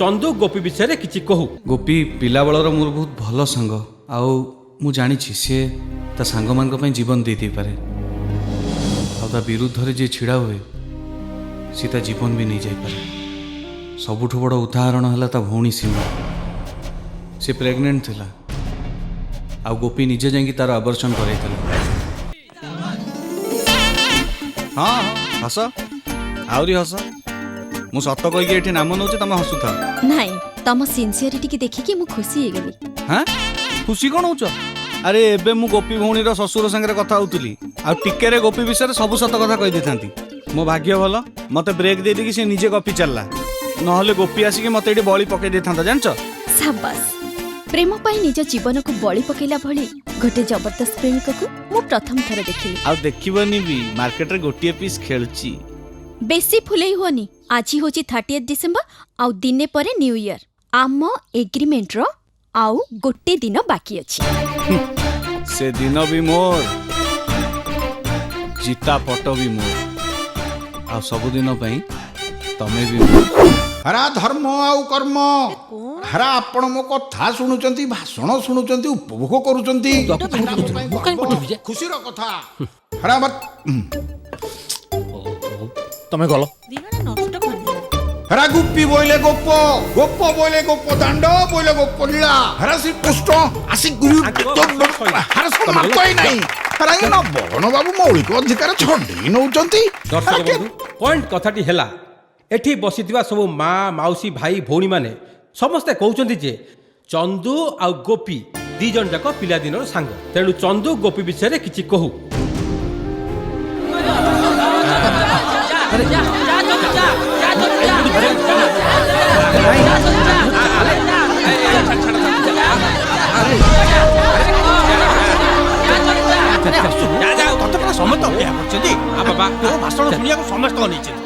ଚନ୍ଦୁ ଗୋପୀ ବିଷୟରେ କିଛି କହୁ। ଗୋପୀ ପିଲାବେଳର ମୋର ବହୁତ ଭଲ ସାଙ୍ଗ, ଆଉ ମୁଁ ଜାଣିଛି ସିଏ ତା ସାଙ୍ଗମାନଙ୍କ ପାଇଁ ଜୀବନ ଦେଇ ଦେଇପାରେ, ଆଉ ତା ବିରୁଦ୍ଧରେ ଯିଏ ଛିଡ଼ା ହୁଏ ସିଏ ତା ଜୀବନ ବି ନେଇଯାଇପାରେ। ସବୁଠୁ ବଡ଼ ଉଦାହରଣ ହେଲା ତା ଭଉଣୀ ସୀମା। ସେ ପ୍ରେଗନେଣ୍ଟ ଥିଲା, ଆଉ ଗୋପୀ ନିଜେ ଯାଇକି ତାର ଆବର୍ଷଣ କରାଇଥିଲା। ହଁ ହଁ, ହସ, ଆହୁରି ହସ। ମୁଁ ସତ କହିକି ଏଠି ନାମ ନେଉଛି, ତମେ ହସୁଥାଅ। ନାଇଁ, ତମ ସିନସିୟରିଟି ଦେଖିକି ମୁଁ ଖୁସି ହେଇଗଲି। ହଁ, ଖୁସି କ'ଣ ହଉଛ? ଆରେ ଏବେ ମୁଁ ଗୋପୀ ଭଉଣୀର ଶ୍ୱଶୁର ସାଙ୍ଗରେ କଥା ହଉଥିଲି, ଆଉ ଟିକେରେ ଗୋପୀ ବିଷୟରେ ସବୁ ସତ କଥା କହିଦେଇଥାନ୍ତି। ମୋ ଭାଗ୍ୟ ଭଲ, ମତେ ବ୍ରେକ୍ ଦେଇଦେଇକି ସେ ନିଜେ ଗପି ଚାଲିଲା, ନହେଲେ ଗୋପୀ ଆସିକି ମତେ ଏଠି ବଳି ପକେଇ ଦେଇଥାନ୍ତା, ଜାଣିଛ? ସାବାସ୍, ପ୍ରେମ ପାଇଁ ନିଜ ଜୀବନକୁ ବଳି ପକେଇଲା ଭଳି ଗୋଟେ ଜବରଦସ୍ତ ପ୍ରେମିକକୁ ମୁଁ ପ୍ରଥମ ଥର ଦେଖିଲି। ଆଉ ଦେଖିବନି ବି, ମାର୍କେଟରେ ଗୋଟିଏ ପିସ୍ ଖେଳୁଛି। ବେଶୀ ଫୁଲେଇ ହୁଅନି। ଆଜି ହଉଛି 30 ଡିସେମ୍ବର, ଆଉ ଦିନେ ପରେ ନ୍ୟୁ ଇୟର। ଆମ ଏଗ୍ରିମେଣ୍ଟର ଆଉ ଗୋଟେ ଦିନ ବାକି ଅଛି। ସେ ଦିନ ବି ମୋର, ଜିତା ପଟ ବି ମୋର, ଆଉ ସବୁଦିନ ପାଇଁ ତମେ ବି ମୋର। ହରା ଧର୍ମ ଆଉ କର୍ମ ହରା, ଆପଣ ମୋ କଥା ଶୁଣୁଛନ୍ତି, ଭାଷଣ ଶୁଣୁଛନ୍ତି, ଉପଭୋଗ କରୁଛନ୍ତି, ମୁଁ କାହିଁ ପଠେଇବି ଯେ? ଖୁସିର କଥା। ହରା ତମେ ଗଲ। ଦିନଟା ନଷ୍ଟ କରିଦେଲା। ହରା ଗୁପି ବୋଇଲେ ଗୋପ, ଗୋପ ବୋଇଲେ ଗୋପ ଦାଣ୍ଡ ବୋଇଲେ ଗୋପ ଲୀଳା। ହରା ଶ୍ରୀକୃଷ୍ଣ ଆସି ଗୁରୁ ହରା ସମାପ୍ତ ନାହିଁ। ହରା ଏ ନବଘନ ବାବୁ ମୌଳିକ ଅଧିକାର ଛଡେଇ ନଉଛନ୍ତି। ଦର୍ଶକ ବନ୍ଧୁ, ପଏଣ୍ଟ କଥାଟି ହେଲା, ଏଠି ବସିଥିବା ସବୁ ମା, ମାଉସୀ, ଭାଇ, ଭଉଣୀମାନେ ସମସ୍ତେ କହୁଛନ୍ତି ଯେ ଚନ୍ଦୁ ଆଉ ଗୋପୀ ଦି ଜଣ ଯାକ ପିଲାଦିନର ସାଙ୍ଗ, ତେଣୁ ଚନ୍ଦୁ ଗୋପୀ ବିଷୟରେ କିଛି କହୁ। ତତେ ପରା ସମସ୍ତେ ଅପେକ୍ଷା କରିଛନ୍ତି। ତୋ ଭାଷଣ ଶୁଣିବାକୁ ସମସ୍ତେ ଅନେଇଛନ୍ତି।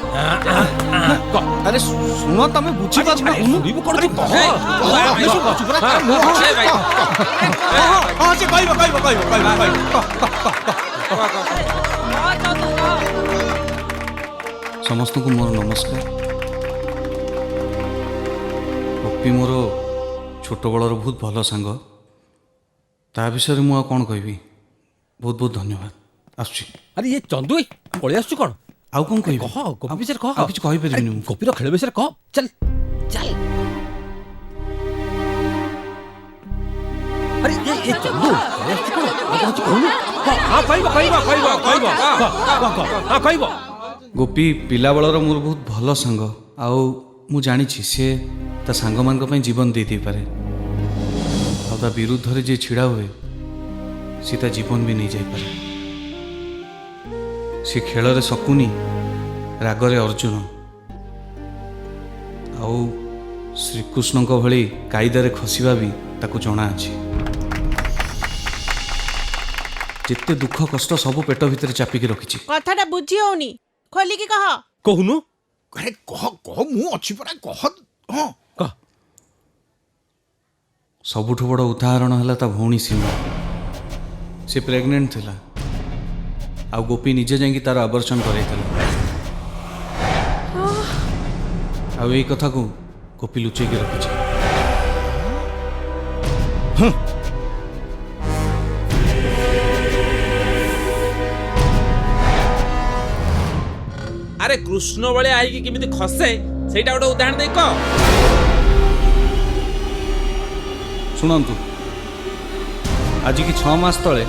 ଆରେ ଶୁଣ, ତମେ ବୁଝିପାରୁନ। ଶୁଣିବୁ କଣ ତୁ? କହ। ଆମେ ସବୁ ଅଛୁ ପରା। ହଁ ହଁ, ସେ କହିବ କହିବ କହିବ କହିବ କହିବ, କହ, କହ, କହ, କହ। ସମସ୍ତଙ୍କୁ ମୋର ନମସ୍କାର। ଗୋପୀ ମୋର ଛୋଟବେଳର ବହୁତ ଭଲ ସାଙ୍ଗ, ତା ବିଷୟରେ ମୁଁ ଆଉ କ'ଣ କହିବି? ବହୁତ ବହୁତ ଧନ୍ୟବାଦ, ଆସୁଛି। ଆରେ ଇଏ ଚନ୍ଦୁ, ଏଇ, ପଳେଇ ଆସୁଛୁ କ'ଣ? ଆଉ କ'ଣ କହିବି? କହ, ଗୋପୀ ବିଷୟରେ କହ। ଆଉ କିଛି କହିପାରିବିନି ମୁଁ। ଗୋପୀର ଖେଳ ବିଷୟରେ କହ, ଚାଲ ଚାଲ। ଆରେ ଏ ଚନ୍ଦୁ, ପଳେଇ ଆସୁଛୁ କ'ଣ? ଆଉ କ'ଣ କିଛି କହୁନୁ? କହ, ହଁ କହିବ କହିବ କହିବ କହିବ, କହ କହ କହ, ହଁ କହିବ। ଗୋପୀ ପିଲାବେଳର ମୋର ବହୁତ ଭଲ ସାଙ୍ଗ, ଆଉ ମୁଁ ଜାଣିଛି ସିଏ ତା ସାଙ୍ଗମାନଙ୍କ ପାଇଁ ଜୀବନ ଦେଇ ଦେଇପାରେ, ଆଉ ତା ବିରୁଦ୍ଧରେ ଯିଏ ଛିଡ଼ା ହୁଏ ସିଏ ତା ଜୀବନ ବି ନେଇଯାଇପାରେ। ସେ ଖେଳରେ ଶକୁନି, ରାଗରେ ଅର୍ଜୁନ, ଆଉ ଶ୍ରୀକୃଷ୍ଣଙ୍କ ଭଳି କାଇଦାରେ ଖସିବା ବି ତାକୁ ଜଣା ଅଛି। ଯେତେ ଦୁଃଖ କଷ୍ଟ ସବୁ ପେଟ ଭିତରେ ଚାପିକି ରଖିଛି। କଥାଟା ବୁଝି ହଉନି, ଖୋଲିକି କହ। କହୁନୁ। ଆରେ କହ କହ, ମୁଁ ଅଛି ପରା, କହ। ହଁ କହ। ସବୁଠୁ ବଡ଼ ଉଦାହରଣ ହେଲା ତା ଭଉଣୀ ସୀମା। ସେ ପ୍ରେଗନେଣ୍ଟ ଥିଲା, ଆଉ ଗୋପୀ ନିଜେ ଯାଇକି ତାର ଆବର୍ଷଣ କରାଇଥିଲା, ଆଉ ଏଇ କଥାକୁ ଗୋପୀ ଲୁଚେଇକି ରଖିଛି। ଆରେ କୃଷ୍ଣ ଭଳିଆ ହେଇକି କେମିତି ଖସେ, ସେଇଟା ଗୋଟେ ଉଦାହରଣ ଦେଇ କହ। ଶୁଣନ୍ତୁ, ଆଜିକି 6 ମାସ ତଳେ